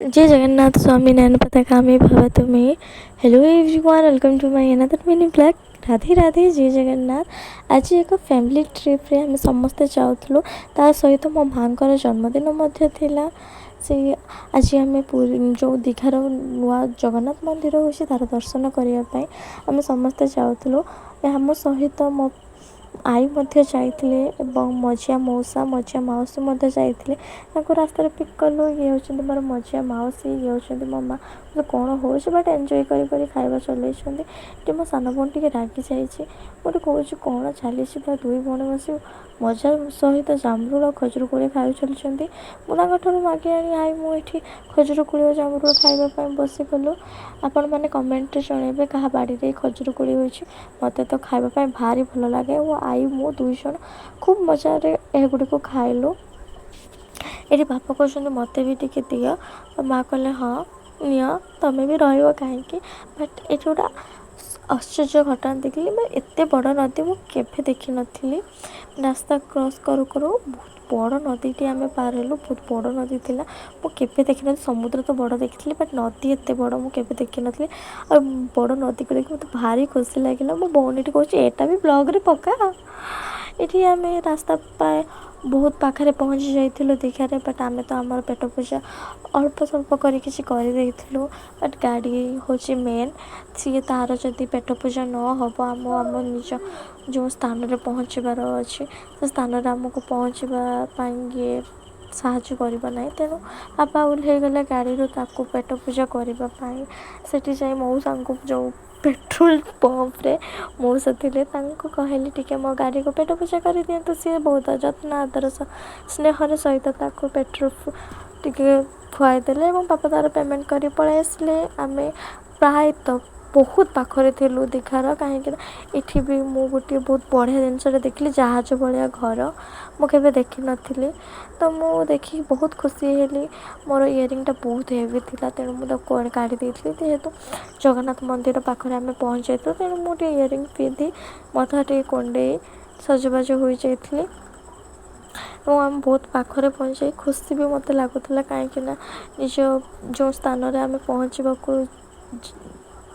ଜୟ ଜଗନ୍ନାଥ ସ୍ୱାମୀ ନୟନ ପଥଗାମୀ ଭବ ତୁମେ। Hello everyone, welcome to my another mini vlog। Radhe Radhe, ଜୟ ଜଗନ୍ନାଥ। ଆଜି ଏକ ଫ୍ୟାମିଲି ଟ୍ରିପ୍ରେ ଆମେ ସମସ୍ତେ ଯାଉଥିଲୁ। ତା ସହିତ ମୋ ମାଆଙ୍କର ଜନ୍ମଦିନ ମଧ୍ୟ ଥିଲା। ସେ ଆଜି ଆମେ ପୁରୀ, ଯେଉଁ ଦୀଘାର ନୂଆ ଜଗନ୍ନାଥ ମନ୍ଦିର ହେଉଛି, ତା'ର ଦର୍ଶନ କରିବା ପାଇଁ ଆମେ ସମସ୍ତେ ଯାଉଥିଲୁ। ଆମ ସହିତ ମୋ ଆଈ ମଧ୍ୟ ଯାଇଥିଲେ ଏବଂ ମଝିଆ ମଉସା, ମଝିଆ ମାଉସୀ ମଧ୍ୟ ଯାଇଥିଲେ। ତାଙ୍କୁ ରାସ୍ତାରେ ପିକ୍ କଲୁ। ଇଏ ହେଉଛନ୍ତି ମୋର ମଝିଆ ମାଉସୀ, ଇଏ ହେଉଛନ୍ତି ମୋ ମା'। କ'ଣ ହେଉଛି, ବଟ୍ ଏନ୍ଜୟ କରି କରି ଖାଇବା ଚଲେଇଛନ୍ତି। ଏଠି ମୋ ସାନ ଭଉଣୀ ଟିକେ ରାଗି ଯାଇଛି। ମୁଁ ଏଠି କହୁଛି, କ'ଣ ଚାଲିଛି? ତା ଦୁଇ ଭଉଣୀ ବସି ମଜା ସହିତ ଜାମରୁଳ, ଖଜୁରୀ କୋଳି ଖାଇ ଚାଲିଛନ୍ତି। ମୁଁ ତାଙ୍କଠାରୁ ମାଗି ଆଣି ଆଈ, ମୁଁ ଏଠି ଖଜୁରୀ କୋଳି ଓ ଜାମରୁଳ ଖାଇବା ପାଇଁ ବସିଗଲୁ। ଆପଣମାନେ କମେଣ୍ଟରେ ଜଣାଇବେ କାହା ବାଡ଼ିରେ ଖଜୁରୀ କୋଳି ହୋଇଛି। ମୋତେ ତ ଖାଇବା ପାଇଁ ଭାରି ଭଲ ଲାଗେ ଓ ଆଈ, ମୁଁ ଦୁଇ ଜଣ ଖୁବ୍ ମଜାରେ ଏଗୁଡ଼ିକୁ ଖାଇଲୁ। ଏଠି ବାପା କହୁଛନ୍ତି, ମୋତେ ବି ଟିକେ ଦିଅ। ତ ମା' କହିଲେ, ହଁ ନିଅ, ତମେ ବି ରହିବ କାହିଁକି? ବଟ୍ ଏଠି ଗୋଟେ ଆଶ୍ଚର୍ଯ୍ୟ ଘଟଣା ଦେଖିଲି। ମାନେ ଏତେ ବଡ଼ ନଦୀ ମୁଁ କେବେ ଦେଖିନଥିଲି। ରାସ୍ତା କ୍ରସ୍ କରୁ କରୁ ବହୁତ ବଡ଼ ନଦୀଟି ଆମେ ପାର ହେଲୁ। ବହୁତ ବଡ଼ ନଦୀ ଥିଲା, ମୁଁ କେବେ ଦେଖିନଥିଲି। ସମୁଦ୍ର ତ ବଡ଼ ଦେଖିଥିଲି, ବଟ୍ ନଦୀ ଏତେ ବଡ଼ ମୁଁ କେବେ ଦେଖିନଥିଲି। ଆଉ ବଡ଼ ନଦୀକୁ ଦେଖି ମୋତେ ଭାରି ଖୁସି ଲାଗିଲା। ମୋ ଭଉଣୀଟି କହୁଛି, ଏଇଟା ବି ବ୍ଲଗ୍ରେ ପକା। ଏଠି ଆମେ ରାସ୍ତା ପ୍ରାୟ ବହୁତ ପାଖରେ ପହଞ୍ଚି ଯାଇଥିଲୁ ଦୀଘାରେ। ବଟ୍ ଆମେ ତ ଆମର ପେଟ ପୂଜା ଅଳ୍ପ ସ୍ୱଳ୍ପ କରି କିଛି କରିଦେଇଥିଲୁ। ବଟ୍ ଗାଡ଼ି ହେଉଛି ମେନ୍। ସିଏ ତା'ର ଯଦି ପେଟ ପୂଜା ନ ହେବ, ଆମ ନିଜ ଯେଉଁ ସ୍ଥାନରେ ପହଞ୍ଚିବାର ଅଛି, ସେ ସ୍ଥାନରେ ଆମକୁ ପହଞ୍ଚିବା ପାଇଁ ଇଏ ସାହାଯ୍ୟ କରିବ ନାହିଁ। ତେଣୁ ବାପା ଓହ୍ଲେଇଗଲେ ଗାଡ଼ିରୁ ତାକୁ ପେଟ ପୂଜା କରିବା ପାଇଁ। ସେଠି ଯାଇ ମଉସାଙ୍କୁ, ଯେଉଁ ପେଟ୍ରୋଲ ପମ୍ପରେ ମଉସା ଥିଲେ, ତାଙ୍କୁ କହିଲି, ଟିକେ ମୋ ଗାଡ଼ିକୁ ପେଟ ପୂଜା କରିଦିଅନ୍ତୁ। ସିଏ ବହୁତ ଯତ୍ନ ଆଦର ସ୍ନେହର ସହିତ ତାକୁ ପେଟ୍ରୋଲ ଟିକେ ଖୁଆଇଦେଲେ ଏବଂ ବାପା ତା'ର ପେମେଣ୍ଟ କରି ପଳାଇ ଆସିଲେ। ଆମେ ପ୍ରାୟତଃ ବହୁତ ପାଖରେ ଥିଲୁ ଦୀଘାର, କାହିଁକିନା ଏଠି ବି ମୁଁ ଗୋଟିଏ ବହୁତ ବଢ଼ିଆ ଜିନିଷଟା ଦେଖିଲି। ଜାହାଜ ଭଳିଆ ଘର ମୁଁ କେବେ ଦେଖିନଥିଲି, ତ ମୁଁ ଦେଖିକି ବହୁତ ଖୁସି ହେଲି। ମୋର ଇୟରିଂଟା ବହୁତ ହେଭି ଥିଲା, ତେଣୁ ମୁଁ ତାକୁ କାଢ଼ି ଦେଇଥିଲି। ଯେହେତୁ ଜଗନ୍ନାଥ ମନ୍ଦିର ପାଖରେ ଆମେ ପହଞ୍ଚି ଯାଇଥିଲୁ, ତେଣୁ ମୁଁ ଟିକେ ଇୟରିଂ ପିନ୍ଧି, ମଥା ଟିକେ କୁଣ୍ଡେଇ ସଜବାଜ ହୋଇଯାଇଥିଲି ଏବଂ ଆମେ ବହୁତ ପାଖରେ ପହଞ୍ଚାଇ ଖୁସି ବି ମୋତେ ଲାଗୁଥିଲା, କାହିଁକିନା ନିଜ ଯେଉଁ ସ୍ଥାନରେ ଆମେ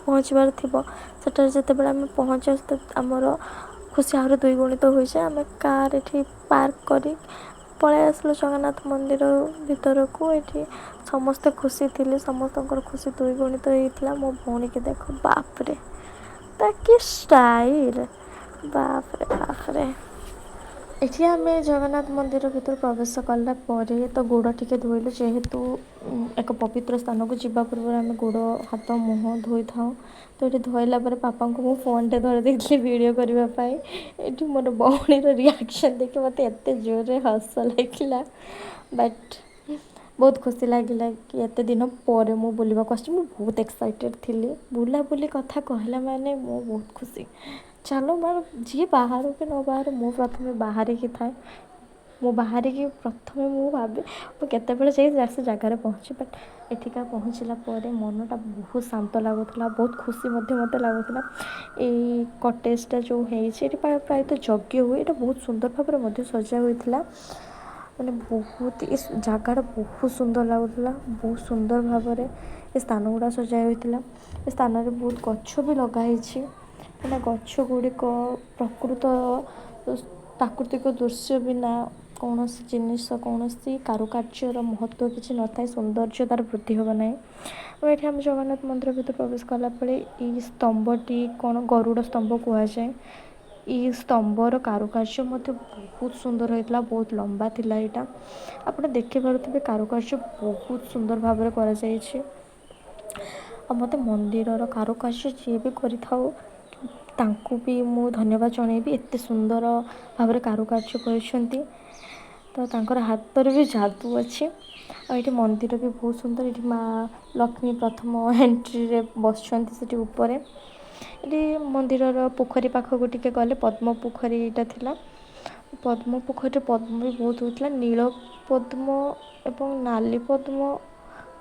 ପହଞ୍ଚିବାର ଥିବ, ସେଠାରେ ଯେତେବେଳେ ଆମେ ପହଞ୍ଚିବା, ଆମର ଖୁସି ଆହୁରି ଦ୍ୱିଗୁଣିତ ହୋଇଯାଏ। ଆମେ କାର୍ ଏଠି ପାର୍କ କରି ପଳାଇ ଆସିଲୁ ଜଗନ୍ନାଥ ମନ୍ଦିର ଭିତରକୁ। ଏଠି ସମସ୍ତେ ଖୁସି ଥିଲେ, ସମସ୍ତଙ୍କର ଖୁସି ଦ୍ୱିଗୁଣିତ ହେଇଥିଲା। ମୋ ଭଉଣୀକି ଦେଖ, ବାପରେ, ତା କି ଷ୍ଟାଇଲ୍, ବାପରେ ବାପରେ! ଏଠି ଆମେ ଜଗନ୍ନାଥ ମନ୍ଦିର ଭିତରୁ ପ୍ରବେଶ କଲା ପରେ ତ ଗୋଡ଼ ଟିକେ ଧୋଇଲୁ। ଯେହେତୁ ଏକ ପବିତ୍ର ସ୍ଥାନକୁ ଯିବା ପୂର୍ବରୁ ଆମେ ଗୋଡ଼, ହାତ, ମୁହଁ ଧୋଇଥାଉ। ତ ଏଠି ଧୋଇଲା ପରେ ବାପାଙ୍କୁ ମୁଁ ଫୋନ୍ଟେ ଧରେଇ ଦେଇଥିଲି ଭିଡ଼ିଓ କରିବା ପାଇଁ। ଏଠି ମୋର ଭଉଣୀର ରିଆକ୍ସନ୍ ଦେଖି ମୋତେ ଏତେ ଜୋରରେ ହସ ଲାଗିଲା, ବଟ୍ ବହୁତ ଖୁସି ଲାଗିଲା କି ଏତେ ଦିନ ପରେ ମୁଁ ବୁଲିବାକୁ ଆସିଛି। ମୁଁ ବହୁତ ଏକ୍ସାଇଟେଡ଼୍ ଥିଲି। ବୁଲାବୁଲି କଥା କହିଲା ମାନେ ମୁଁ ବହୁତ ଖୁସି। ଚାଲ ମୋର, ଯିଏ ବାହାରୁ କି ନ ବାହାରୁ, ମୁଁ ପ୍ରଥମେ ବାହାରିକି ଥାଏ। ମୁଁ ବାହାରିକି ପ୍ରଥମେ ମୁଁ ଭାବେ, ମୁଁ କେତେବେଳେ ଯାଇ ସେ ଜାଗାରେ ପହଞ୍ଚି। ବଟ୍ ଏଠିକା ପହଞ୍ଚିଲା ପରେ ମନଟା ବହୁତ ଶାନ୍ତ ଲାଗୁଥିଲା, ବହୁତ ଖୁସି ମଧ୍ୟ ମୋତେ ଲାଗୁଥିଲା। ଏଇ କଟେଜଟା ଯେଉଁ ହେଇଛି, ଏଠି ପ୍ରାୟତଃ ଯଜ୍ଞ ହୁଏ। ଏଇଟା ବହୁତ ସୁନ୍ଦର ଭାବରେ ମଧ୍ୟ ସଜା ହୋଇଥିଲା। ମାନେ ବହୁତ ଏ ଜାଗାଟା ବହୁତ ସୁନ୍ଦର ଲାଗୁଥିଲା। ବହୁତ ସୁନ୍ଦର ଭାବରେ ଏ ସ୍ଥାନ ଗୁଡ଼ା ସଜା ହୋଇଥିଲା। ଏ ସ୍ଥାନରେ ବହୁତ ଗଛ ବି ଲଗା ହେଇଛି, କାହିଁକିନା ଗଛ ଗୁଡ଼ିକ ପ୍ରାକୃତିକ ଦୃଶ୍ୟ ବିନା କୌଣସି ଜିନିଷ, କୌଣସି କାରୁକାର୍ଯ୍ୟର ମହତ୍ତ୍ୱ କିଛି ନଥାଏ। ସୌନ୍ଦର୍ଯ୍ୟ ତା'ର ବୃଦ୍ଧି ହେବ ନାହିଁ। ଆଉ ଏଠି ଆମେ ଜଗନ୍ନାଥ ମନ୍ଦିର ଭିତରେ ପ୍ରବେଶ କଲା ପରେ ଏଇ ସ୍ତମ୍ଭଟି କ'ଣ ଗରୁଡ଼ ସ୍ତମ୍ଭ କୁହାଯାଏ। ଏଇ ସ୍ତମ୍ଭର କାରୁକାର୍ଯ୍ୟ ମଧ୍ୟ ବହୁତ ସୁନ୍ଦର ହେଇଥିଲା। ବହୁତ ଲମ୍ବା ଥିଲା ଏଇଟା। ଆପଣ ଦେଖିପାରୁଥିବେ, କାରୁକାର୍ଯ୍ୟ ବହୁତ ସୁନ୍ଦର ଭାବରେ କରାଯାଇଛି। ଆଉ ମୋତେ ମନ୍ଦିରର କାରୁକାର୍ଯ୍ୟ ଯିଏ ବି କରିଥାଉ, ତାଙ୍କୁ ବି ମୁଁ ଧନ୍ୟବାଦ ଜଣାଇବି। ଏତେ ସୁନ୍ଦର ଭାବରେ କାରୁକାର୍ଯ୍ୟ କରିଛନ୍ତି, ତ ତାଙ୍କର ହାତରେ ବି ଯାଦୁ ଅଛି। ଆଉ ଏଇଠି ମନ୍ଦିର ବି ବହୁତ ସୁନ୍ଦର। ଏଠି ମା ଲକ୍ଷ୍ମୀ ପ୍ରଥମ ଏଣ୍ଟ୍ରିରେ ବସିଛନ୍ତି ସେଠି ଉପରେ। ଏଠି ମନ୍ଦିରର ପୋଖରୀ ପାଖକୁ ଟିକେ ଗଲେ ପଦ୍ମ ପୋଖରୀ ଏଇଟା ଥିଲା। ପଦ୍ମ ପୋଖରୀରେ ପଦ୍ମ ବି ବହୁତ ହେଉଥିଲା। ନୀଳ ପଦ୍ମ ଏବଂ ନାଲି ପଦ୍ମ,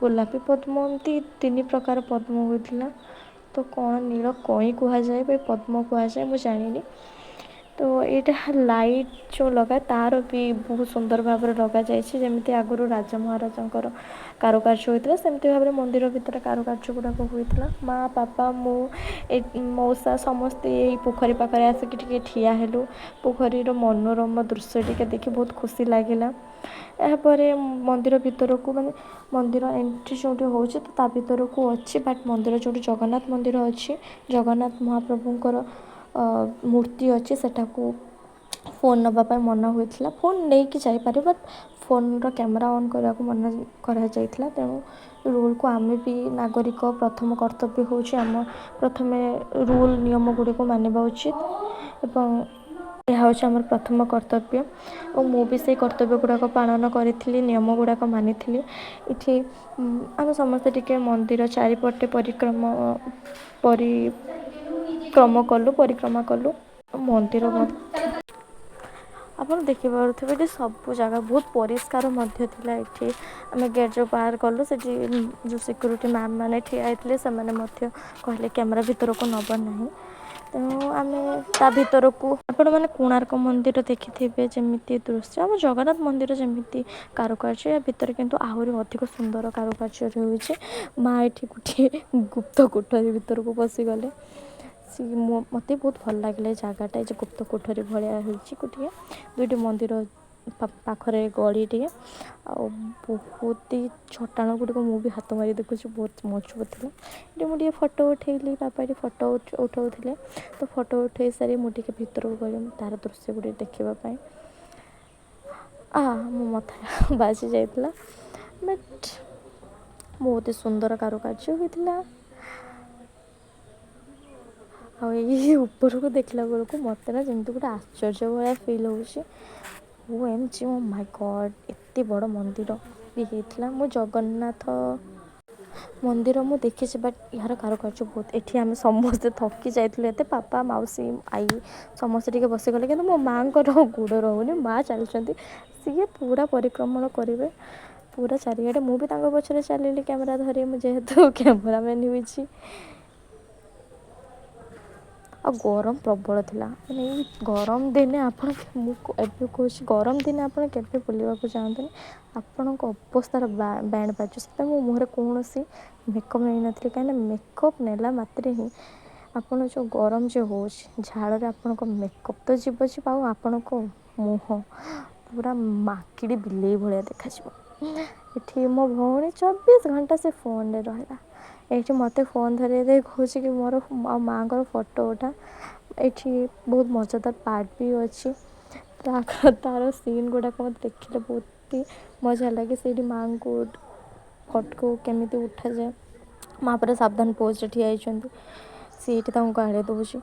ଗୋଲାପୀ ପଦ୍ମ, ଏମିତି ତିନି ପ୍ରକାର ପଦ୍ମ ହୋଇଥିଲା। ତ କ'ଣ ନୀଳ କଇଁ କୁହାଯାଏ ବା ପଦ୍ମ କୁହାଯାଏ, ମୁଁ ଜାଣିନି। ତ ତ ଏଇଟା ଲାଇଟ୍ ଯେଉଁ ଲଗାଏ ତାର ବି ବହୁତ ସୁନ୍ଦର ଭାବରେ ଲଗାଯାଇଛି। ଯେମିତି ଆଗରୁ ରାଜା ମହାରାଜାଙ୍କର କାରୁକାର୍ଯ୍ୟ ହୋଇଥିଲା, ସେମିତି ଭାବରେ ମନ୍ଦିର ଭିତରେ କାରୁକାର୍ଯ୍ୟ ଗୁଡ଼ାକ ହୋଇଥିଲା। ମା, ବାପା, ମୁଁ, ଏ ମଉସା ସମସ୍ତେ ଏଇ ପୋଖରୀ ପାଖରେ ଆସିକି ଟିକେ ଠିଆ ହେଲୁ। ପୋଖରୀର ମନୋରମ ଦୃଶ୍ୟ ଟିକେ ଦେଖି ବହୁତ ଖୁସି ଲାଗିଲା। ଏହାପରେ ମନ୍ଦିର ଭିତରକୁ, ମାନେ ମନ୍ଦିର ଏଣ୍ଟ୍ରି ଯେଉଁଠି ହେଉଛି ତ ତା ଭିତରକୁ ଅଛି, ବଟ୍ ମନ୍ଦିର ଯେଉଁଠି ଜଗନ୍ନାଥ ମନ୍ଦିର ଅଛି, ଜଗନ୍ନାଥ ମହାପ୍ରଭୁଙ୍କର ମୂର୍ତ୍ତି ଅଛି, ସେଠାକୁ ଫୋନ୍ ନେବା ପାଇଁ ମନା ହୋଇଥିଲା। ଫୋନ୍ ନେଇକି ଯାଇପାରିବ, ବଟ୍ ଫୋନ୍ର କ୍ୟାମେରା ଅନ୍ କରିବାକୁ ମନା କରାଯାଇଥିଲା। ତେଣୁ ରୁଲ୍କୁ ଆମେ ବି ନାଗରିକ ପ୍ରଥମ କର୍ତ୍ତବ୍ୟ ହେଉଛି ଆମ ପ୍ରଥମେ ରୁଲ୍ ନିୟମ ଗୁଡ଼ିକୁ ମାନିବା ଉଚିତ ଏବଂ ଏହା ହେଉଛି ଆମର ପ୍ରଥମ କର୍ତ୍ତବ୍ୟ ଓ ମୁଁ ବି ସେଇ କର୍ତ୍ତବ୍ୟ ଗୁଡ଼ାକ ପାଳନ କରିଥିଲି, ନିୟମ ଗୁଡ଼ାକ ମାନିଥିଲି। ଏଠି ଆମେ ସମସ୍ତେ ଟିକେ ମନ୍ଦିର ଚାରିପଟେ ପରିକ୍ରମ କଲୁ, ପରିକ୍ରମା କଲୁ ମନ୍ଦିର ମଧ୍ୟ। ଆପଣ ଦେଖିପାରୁଥିବେ ଏଠି ସବୁ ଜାଗା ବହୁତ ପରିଷ୍କାର ମଧ୍ୟ ଥିଲା। ଏଠି ଆମେ ଗେଟ୍ ଯେଉଁ ପାର କଲୁ, ସେଠି ଯେଉଁ ସିକ୍ୟୁରିଟି ମ୍ୟାମ୍ ମାନେ ଠିଆ ହେଇଥିଲେ, ସେମାନେ ମଧ୍ୟ କହିଲେ କ୍ୟାମେରା ଭିତରକୁ ନେବ ନାହିଁ। ତେଣୁ ଆମେ ତା ଭିତରକୁ, ଆପଣମାନେ କୋଣାର୍କ ମନ୍ଦିର ଦେଖିଥିବେ ଯେମିତି ଦୃଶ୍ୟ, ଆମ ଜଗନ୍ନାଥ ମନ୍ଦିର ଯେମିତି କାରୁକାର୍ଯ୍ୟ, ୟା ଭିତରେ କିନ୍ତୁ ଆହୁରି ଅଧିକ ସୁନ୍ଦର କାରୁକାର୍ଯ୍ୟ ରହିଛି। ମା ଏଠି ଗୋଟିଏ ଗୁପ୍ତ କୋଠରୀ ଭିତରକୁ ପଶିଗଲେ। ସେ ମୋତେ ବହୁତ ଭଲ ଲାଗିଲା ଏ ଜାଗାଟା। ଏ ଯେଉଁ ଗୁପ୍ତ କୋଠରୀ ଭଳିଆ ହେଇଛି, ଗୋଟିଏ ଦୁଇଟି ମନ୍ଦିର ପାଖରେ ଗଳିଟିଏ ଆଉ ବହୁତ ଚଟାଣ ଗୁଡ଼ିକ ମୁଁ ବି ହାତ ମାରି ଦେଖୁଛି, ବହୁତ ମଜବୁତ ଥିଲା। ଏଠି ମୁଁ ଟିକେ ଫଟୋ ଉଠେଇଲି, ବାପା ଏଠି ଫଟୋ ଉଠାଉଥିଲେ। ତ ଫଟୋ ଉଠେଇ ସାରି ମୁଁ ଟିକେ ଭିତରକୁ ଗଲି ତାର ଦୃଶ୍ୟ ଗୁଡ଼ିକ ଦେଖିବା ପାଇଁ। ମୋ ମଥା ବାଜି ଯାଇଥିଲା, ବଟ୍ ବହୁତ ସୁନ୍ଦର କାରୁକାର୍ଯ୍ୟ ହୋଇଥିଲା। ଆଉ ଏଇ ଉପରକୁ ଦେଖିଲା ବେଳକୁ ମୋତେ ନା ଯେମିତି ଗୋଟେ ଆଶ୍ଚର୍ଯ୍ୟ ଭଳିଆ ଫିଲ୍ ହେଉଛି। OMG, oh my God, ଏତେ ବଡ଼ ମନ୍ଦିର ବି ହେଇଥିଲା। ମୁଁ ଜଗନ୍ନାଥ ମନ୍ଦିର ମୁଁ ଦେଖିଛି, ବଟ୍ ଏହାର କାରୁକାର୍ଯ୍ୟ ବହୁତ। ଏଠି ଆମେ ସମସ୍ତେ ଥକି ଯାଇଥିଲୁ ଏତେ, ବାପା, ମାଉସୀ, ଆଈ ସମସ୍ତେ ଟିକେ ବସିଗଲେ। କିନ୍ତୁ ମୋ ମାଆଙ୍କର ଗୋଡ଼ ରହୁନି, ମା ଚାଲିଛନ୍ତି, ସିଏ ପୁରା ପରିକ୍ରମଣ କରିବେ ପୁରା ଚାରିଆଡ଼େ। ମୁଁ ବି ତାଙ୍କ ପଛରେ ଚାଲିଲି କ୍ୟାମେରା ଧରି, ମୁଁ ଯେହେତୁ କ୍ୟାମେରାମ୍ୟାନ୍ ହୋଇଛି। ଆଉ ଗରମ ପ୍ରବଳ ଥିଲା। ମାନେ ଏଇ ଗରମ ଦିନେ ଆପଣ, ମୁଁ ଏବେ କହୁଛି, ଗରମ ଦିନେ ଆପଣ କେବେ ବୁଲିବାକୁ ଯାଆନ୍ତୁନି, ଆପଣଙ୍କ ଅବସ୍ଥାର ବ୍ୟାଣ୍ଡ ବାଜିବ। ସେଥିପାଇଁ ମୋ ମୁହଁରେ କୌଣସି ମେକଅପ୍ ନେଇନଥିଲି, କାହିଁକିନା ମେକଅପ୍ ନେଲା ମାତ୍ରେ ହିଁ ଆପଣ ଯେଉଁ ଗରମ ଯେଉଁ ହେଉଛି, ଝାଳରେ ଆପଣଙ୍କ ମେକଅପ୍ ତ ଯିବ ଯିବ, ଆଉ ଆପଣଙ୍କ ମୁହଁ ପୁରା ମାକିଡ଼ି ବିଲେଇ ଭଳିଆ ଦେଖାଯିବ। ଏଠି ମୋ ଭଉଣୀ 24 ଘଣ୍ଟା ସେ ଫୋନ୍ରେ ରହିଲା। ଏଇଠି ମୋତେ ଫୋନ୍ ଧରେଇ ଦେଇ କହୁଛି କି ମୋର ଆଉ ମାଆଙ୍କର ଫଟୋ ଉଠା। ଏଇଠି ବହୁତ ମଜାଦାର ପାର୍ଟ ବି ଅଛି, ତାର ସିନ୍ ଗୁଡ଼ାକ ମୋତେ ଦେଖିଲେ ବହୁତ ହି ମଜା ଲାଗେ। ସେଇଠି ମାଆଙ୍କୁ ଫଟୋ କେମିତି ଉଠାଯାଏ, ମା ପୁରା ସାବଧାନ ପୋଜ୍ରେ ଠିଆ ହେଇଛନ୍ତି, ସିଏ ଏଇଠି ତାଙ୍କୁ ଗାଳି ଦେଉଛି,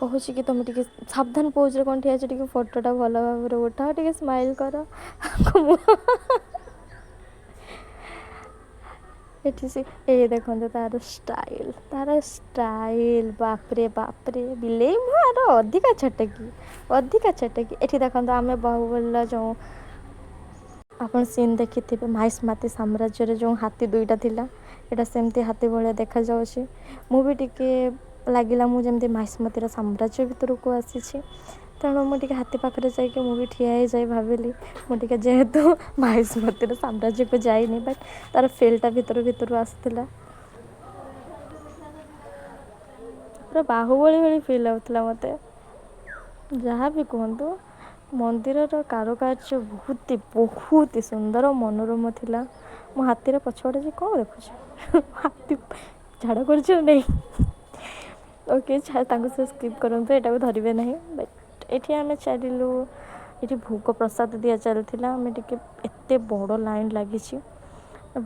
କହୁଛି କି ତୁମେ ଟିକେ ସାବଧାନ ପୋଜ୍ରେ କ'ଣ ଠିଆ ହେଇଛ, ଟିକେ ଫଟୋଟା ଭଲ ଭାବରେ ଉଠାଅ, ଟିକେ ସ୍ମାଇଲ୍ କର। ଏଠି ସେ ଏଇ ଦେଖନ୍ତୁ ତାର ଷ୍ଟାଇଲ୍, ତାର ଷ୍ଟାଇଲ୍, ବାପରେ ବାପରେ, ବିଲେଇ ମୁହଁର ଅଧିକା ଛଟକି, ଅଧିକା ଛଟକି। ଏଠି ଦେଖନ୍ତୁ ଆମେ ବାହୁବଳୀର ଯେଉଁ ଆପଣ ସିନ୍ ଦେଖିଥିବେ, ମାହିଷ୍ମତି ସାମ୍ରାଜ୍ୟରେ ଯେଉଁ ହାତୀ ଦୁଇଟା ଥିଲା, ଏଇଟା ସେମିତି ହାତୀ ଭଳିଆ ଦେଖାଯାଉଛି। ମୁଁ ବି ଟିକେ ଲାଗିଲା ମୁଁ ଯେମିତି ମାହିଷ୍ମତିର ସାମ୍ରାଜ୍ୟ ଭିତରକୁ ଆସିଛି। ତେଣୁ ମୁଁ ଟିକେ ହାତୀ ପାଖରେ ଯାଇକି ମୁଁ ବି ଠିଆ ହେଇଯାଇ ଭାବିଲି, ମୁଁ ଟିକେ ଯେହେତୁ ମାହିଷ୍ମତିର ସାମ୍ରାଜ୍ୟକୁ ଯାଇନି, ବଟ୍ ତାର ଫିଲ୍ଟା ଭିତରୁ ଭିତରୁ ଆସୁଥିଲା, ପୁରା ବାହୁବଳୀ ଭଳି ଫିଲ୍ ହେଉଥିଲା ମୋତେ। ଯାହା ବି କୁହନ୍ତୁ, ମନ୍ଦିରର କାରୁକାର୍ଯ୍ୟ ବହୁତ ବହୁତ ସୁନ୍ଦର ମନୋରମ ଥିଲା। ମୁଁ ହାତୀର ପଛପଟେ ଯାଇ କ'ଣ ଦେଖୁଛି? ହାତୀ ଝାଡ଼ା କରୁଛି ନା ନାହିଁ? ଓକେ, ତାଙ୍କୁ ସେ ସ୍କିପ୍ କରନ୍ତୁ, ଏଇଟାକୁ ଧରିବେ ନାହିଁ। ବଟ୍ ଏଠି ଆମେ ଚାଲିଲୁ, ଏଠି ଭୋଗ ପ୍ରସାଦ ଦିଆ ଚାଲିଥିଲା। ଆମେ ଟିକେ, ଏତେ ବଡ଼ ଲାଇନ୍ ଲାଗିଛି,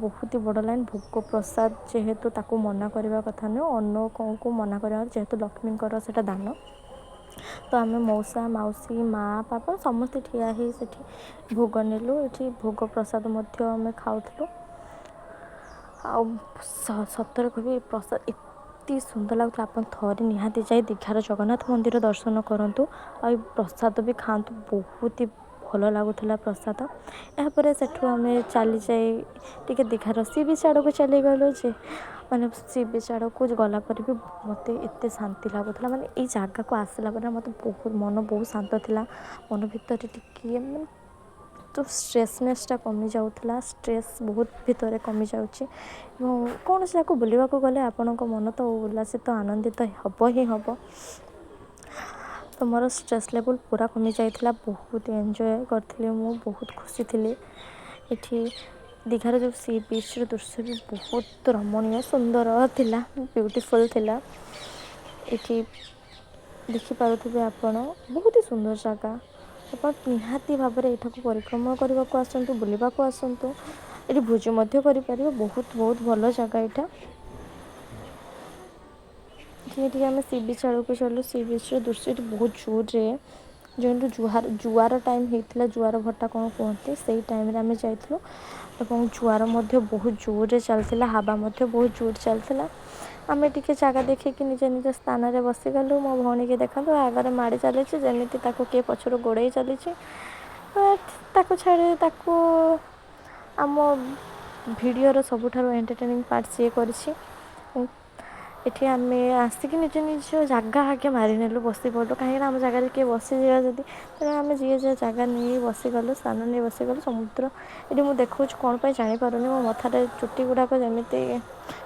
ବହୁତ ହି ବଡ଼ ଲାଇନ୍। ଭୋଗ ପ୍ରସାଦ ଯେହେତୁ ତାକୁ ମନା କରିବା କଥା ନୁହେଁ, ଅନ୍ୟକୁ ମନା କରିବା, ଯେହେତୁ ଲକ୍ଷ୍ମୀଙ୍କର ସେଇଟା ଦାନ। ତ ଆମେ ମଉସା, ମାଉସୀ, ମା, ବାପା ସମସ୍ତେ ଠିଆ ହେଇ ସେଠି ଭୋଗ ନେଲୁ। ଏଠି ଭୋଗ ପ୍ରସାଦ ମଧ୍ୟ ଆମେ ଖାଉଥିଲୁ। ଆଉ ସତରେ କହିବି, ପ୍ରସାଦ ଏତେ ସୁନ୍ଦର ଲାଗୁଥିଲା। ଆପଣ ଥରେ ନିହାତି ଯାଇ ଦୀଘାର ଜଗନ୍ନାଥ ମନ୍ଦିର ଦର୍ଶନ କରନ୍ତୁ ଆଉ ଏ ପ୍ରସାଦ ବି ଖାଆନ୍ତୁ, ବହୁତ ହି ଭଲ ଲାଗୁଥିଲା ପ୍ରସାଦ। ଏହାପରେ ସେଠୁ ଆମେ ଚାଲିଯାଇ ଟିକେ ଦୀଘାର ସି ବିଚ୍ ଆଡ଼କୁ ଚାଲିଗଲୁ ଯେ ମାନେ ସି ବିଚ୍ ଆଡ଼କୁ ଗଲା ପରେ ବି ମୋତେ ଏତେ ଶାନ୍ତି ଲାଗୁଥିଲା, ମାନେ ଏଇ ଜାଗାକୁ ଆସିଲା ପରେ ମୋତେ ବହୁତ ମନ ବହୁତ ଶାନ୍ତ ଥିଲା। ମନ ଭିତରେ ଟିକିଏ ମାନେ ତ ଷ୍ଟ୍ରେସନେସ୍ଟା କମିଯାଉଥିଲା, ଷ୍ଟ୍ରେସ୍ ବହୁତ ଭିତରେ କମିଯାଉଛି। ଏବଂ କୌଣସି ଜାଗାକୁ ବୁଲିବାକୁ ଗଲେ ଆପଣଙ୍କ ମନ ତ ଉଲ୍ଲାସିତ ଆନନ୍ଦିତ ହେବ ହିଁ ହେବ। ତ ମୋର ଷ୍ଟ୍ରେସ୍ ଲେବୁଲ୍ ପୁରା କମିଯାଇଥିଲା, ବହୁତ ଏନ୍ଜୟ କରିଥିଲି, ମୁଁ ବହୁତ ଖୁସି ଥିଲି। ଏଠି ଦୀଘାର ଯେଉଁ ସି ବିଚ୍ର ଦୃଶ୍ୟ ବି ବହୁତ ରମଣୀୟ ସୁନ୍ଦର ଥିଲା, ବ୍ୟୁଟିଫୁଲ୍ ଥିଲା। ଏଠି ଦେଖିପାରୁଥିବେ ଆପଣ, ବହୁତ ହି ସୁନ୍ଦର ଜାଗା। ଆପଣ ନିହାତି ଭାବରେ ଏଠାକୁ ପରିକ୍ରମା କରିବାକୁ ଆସନ୍ତୁ, ବୁଲିବାକୁ ଆସନ୍ତୁ। ଏଠି ଭୋଜି ମଧ୍ୟ କରିପାରିବେ, ବହୁତ ବହୁତ ଭଲ ଜାଗା ଏଇଟା। ଟିକେ ଟିକେ ଆମେ ସି ବିଚ୍ ଆଡ଼କୁ ଚାଲୁ। ସି ବିଚ୍ର ଦୃଶ୍ୟ ଏଠି ବହୁତ ଜୋରରେ, ଯେଉଁଠୁ ଜୁଆର ଟାଇମ୍ ହେଇଥିଲା, ଜୁଆର ଭଟ୍ଟା କ'ଣ କୁହନ୍ତି, ସେଇ ଟାଇମ୍ରେ ଆମେ ଯାଇଥିଲୁ ଏବଂ ଜୁଆର ମଧ୍ୟ ବହୁତ ଜୋରରେ ଚାଲିଥିଲା, ହାବା ମଧ୍ୟ ବହୁତ ଜୋରରେ ଚାଲିଥିଲା। ଆମେ ଟିକେ ଜାଗା ଦେଖିକି ନିଜ ନିଜ ସ୍ଥାନରେ ବସିଗଲୁ। ମୋ ଭଉଣୀକି ଦେଖନ୍ତୁ, ଆଗରେ ମାଡ଼ି ଚାଲିଛି ଯେମିତି ତାକୁ କିଏ ପଛରୁ ଗୋଡ଼େଇ ଚାଲିଛି। ତାକୁ ଛାଡ଼ି ତାକୁ ଆମ ଭିଡ଼ିଓର ସବୁଠାରୁ ଏଣ୍ଟରଟେନିଂ ପାର୍ଟ ସିଏ କରିଛି। ଏଠି ଆମେ ଆସିକି ନିଜ ନିଜ ଜାଗା ଆଗେ ମାରିନେଲୁ, ବସି ପଡ଼ିଲୁ, କାହିଁକିନା ଆମ ଜାଗାରେ କିଏ ବସିଯିବା ଯଦି। ତେଣୁ ଆମେ ଯିଏ ଯାହା ଜାଗା ନେଇ ବସିଗଲୁ, ସ୍ଥାନ ନେଇ ବସିଗଲୁ। ସମୁଦ୍ର ଏଠି ମୁଁ ଦେଖାଉଛି, କ'ଣ ପାଇଁ ଜାଣିପାରୁନି, ମୋ ମଥାରେ ଚୁଟି ଗୁଡ଼ାକ ଯେମିତି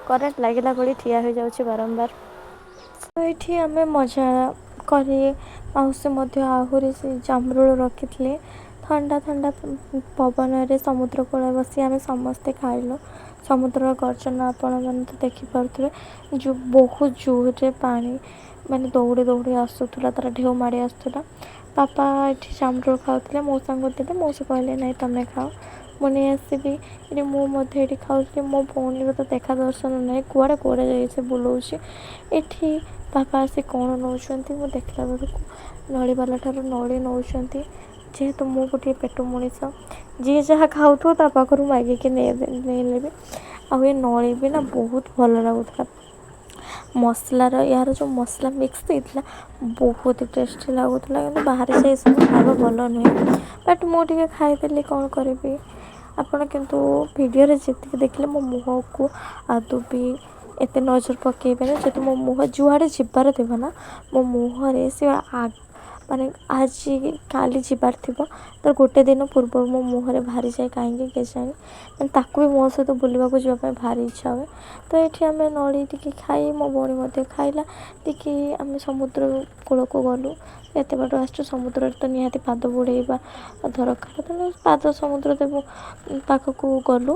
କରେଣ୍ଟ ଲାଗିଲା ଭଳି ଠିଆ ହୋଇଯାଉଛି ବାରମ୍ବାର। ଏଇଠି ଆମେ ମଜା କରି, ମାଉସୀ ମଧ୍ୟ ଆହୁରି ସେ ଜାମରୁଳ ରଖିଥିଲେ। ଥଣ୍ଡା ଥଣ୍ଡା ପବନରେ ସମୁଦ୍ର କୂଳେ ବସି ଆମେ ସମସ୍ତେ ଖାଇଲୁ। ସମୁଦ୍ରର ଗର୍ଜନ ଆପଣମାନେ ତ ଦେଖିପାରୁଥିବେ, ଯେଉଁ ବହୁତ ଜୋରରେ ପାଣି ମାନେ ଦୌଡ଼ି ଦୌଡ଼ି ଆସୁଥିଲା, ତା'ର ଢେଉ ମାଡ଼ି ଆସୁଥିଲା। ବାପା ଏଠି ଜାମରୁଳ ଖାଉଥିଲେ, ମଉସାଙ୍କୁ ଦେଲେ। ମଉସା କହିଲେ, ନାଇଁ ତମେ ଖାଅ, ମୁଁ ନେଇ ଆସିବି। ଏଠି ମୁଁ ମଧ୍ୟ ଏଠି ଖାଉଥିଲି। ମୋ ଭଉଣୀର ତ ଦେଖା ଦର୍ଶନ ନାହିଁ, କୁଆଡ଼େ କୁଆଡ଼େ ଯାଇ ସେ ବୁଲଉଛି। ଏଠି ବାପା ଆସି କ'ଣ ନେଉଛନ୍ତି, ମୁଁ ଦେଖିଲା ବେଳକୁ ନଳିବାଲା ଠାରୁ ନଳି ନେଉଛନ୍ତି। ଯେହେତୁ ମୁଁ ଗୋଟିଏ ପେଟୁ ମଣିଷ, ଯିଏ ଯାହା ଖାଉଥିବ ତା ପାଖରୁ ମାଗିକି ନେଇନେବି। ଆଉ ଏ ନଳି ବି ନା ବହୁତ ଭଲ ଲାଗୁଥିଲା। ମସଲାର ଏହାର ଯେଉଁ ମସଲା ମିକ୍ସ ହେଇଥିଲା ବହୁତ ଟେଷ୍ଟି ଲାଗୁଥିଲା, କିନ୍ତୁ ବାହାରେ ଯାଇ ଏସବୁ ଖାଇବା ଭଲ ନୁହେଁ, ବଟ୍ ମୁଁ ଟିକେ ଖାଇଦେଲି, କ'ଣ କରିବି। ଆପଣ କିନ୍ତୁ ଭିଡ଼ିଓରେ ଯେତିକି ଦେଖିଲେ ମୋ ମୁହଁକୁ ଆଦୌ ବି ଏତେ ନଜର ପକାଇବେନି, ଯେହେତୁ ମୋ ମୁହଁ ଯୁଆଡ଼େ ଯିବାର ଥିବ ନା, ମୋ ମୁହଁରେ ସେ ମାନେ ଆଜି କାଲି ଯିବାର ଥିବ ତ ଗୋଟେ ଦିନ ପୂର୍ବରୁ ମୋ ମୁହଁରେ ବାହାରିଯାଏ, କାହିଁକି କେଜାଣି। ମାନେ ତାକୁ ବି ମୋ ସହିତ ବୁଲିବାକୁ ଯିବା ପାଇଁ ଭାରି ଇଚ୍ଛା ହୁଏ। ତ ଏଠି ଆମେ ନଳି ଟିକେ ଖାଇ, ମୋ ଭଉଣୀ ମଧ୍ୟ ଖାଇଲା ଟିକେ, ଆମେ ସମୁଦ୍ର କୂଳକୁ ଗଲୁ। ଏତେ ବାଟ ଆସିଛୁ, ସମୁଦ୍ରରେ ତ ନିହାତି ପାଦ ବୁଡ଼େଇବା ଦରକାର। ତେଣୁ ପାଦ ସମୁଦ୍ର ଦେବ ପାଖକୁ ଗଲୁ,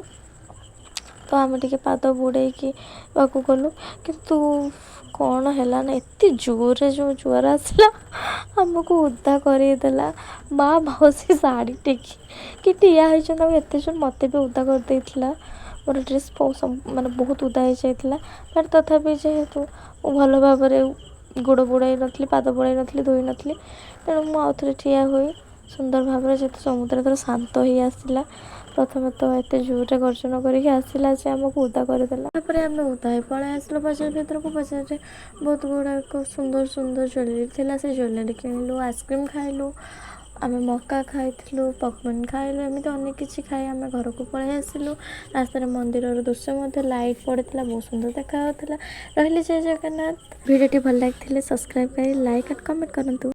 ତ ଆମେ ଟିକେ ପାଦ ବୁଡ଼େଇକି ପାଖକୁ ଗଲୁ। କିନ୍ତୁ କ'ଣ ହେଲା ନା, ଏତେ ଜୋରରେ ଯେଉଁ ଜୁଆର ଆସିଲା ଆମକୁ ଓଦା କରେଇଦେଲା। ମା ମାଉସୀ ଶାଢ଼ୀ ଟେକି କି ଠିଆ ହେଇଛନ୍ତି, ଆଉ ଏତେ ଜୋର ମୋତେ ବି ଓଦା କରିଦେଇଥିଲା। ମୋର ଡ୍ରେସ୍ ମାନେ ବହୁତ ଓଦା ହେଇଯାଇଥିଲା, ବଟ୍ ତଥାପି ଯେହେତୁ ମୁଁ ଭଲ ଭାବରେ ଗୋଡ଼ ବୁଡ଼ାଇ ନଥିଲି, ପାଦ ବୁଡ଼ାଇ ନଥିଲି, ଧୋଇ ନଥିଲି, ତେଣୁ ମୁଁ ଆଉ ଥରେ ଠିଆ ହୋଇ ସୁନ୍ଦର ଭାବରେ, ଯେହେତୁ ସମୁଦ୍ର ଏଥର ଶାନ୍ତ ହେଇ ଆସିଲା, ପ୍ରଥମେ ତ ଏତେ ଜୋରରେ ଗର୍ଜନ କରିକି ଆସିଲା ଯେ ଆମକୁ ଓଦା କରିଦେଲା। ତାପରେ ଆମେ ଓଦା ହେଇ ପଳେଇ ଆସିଲୁ ବଜାର ଭିତରକୁ। ବଜାରରେ ବହୁତ ଗୁଡ଼ାକ ସୁନ୍ଦର ସୁନ୍ଦର ଜୁଏଲେରୀ ଥିଲା, ସେ ଜୁଏଲେରୀ କିଣିଲୁ, ଆଇସ୍କ୍ରିମ୍ ଖାଇଲୁ, ଆମେ ମକା ଖାଇଥିଲୁ, ପପକର୍ଣ୍ଣ ଖାଇଲୁ, ଏମିତି ଅନେକ କିଛି ଖାଇ ଆମେ ଘରକୁ ପଳେଇ ଆସିଲୁ। ରାସ୍ତାରେ ମନ୍ଦିରର ଦୃଶ୍ୟ ମଧ୍ୟ ଲାଇଟ୍ ପଡ଼ିଥିଲା, ବହୁତ ସୁନ୍ଦର ଦେଖାଯାଉଥିଲା। ରହିଲି, ଜୟ ଜଗନ୍ନାଥ। ଭିଡ଼ିଓଟି ଭଲ ଲାଗିଥିଲେ ସବସ୍କ୍ରାଇବ୍ କରି ଲାଇକ୍ ଆଣ୍ଡ କମେଣ୍ଟ କରନ୍ତୁ।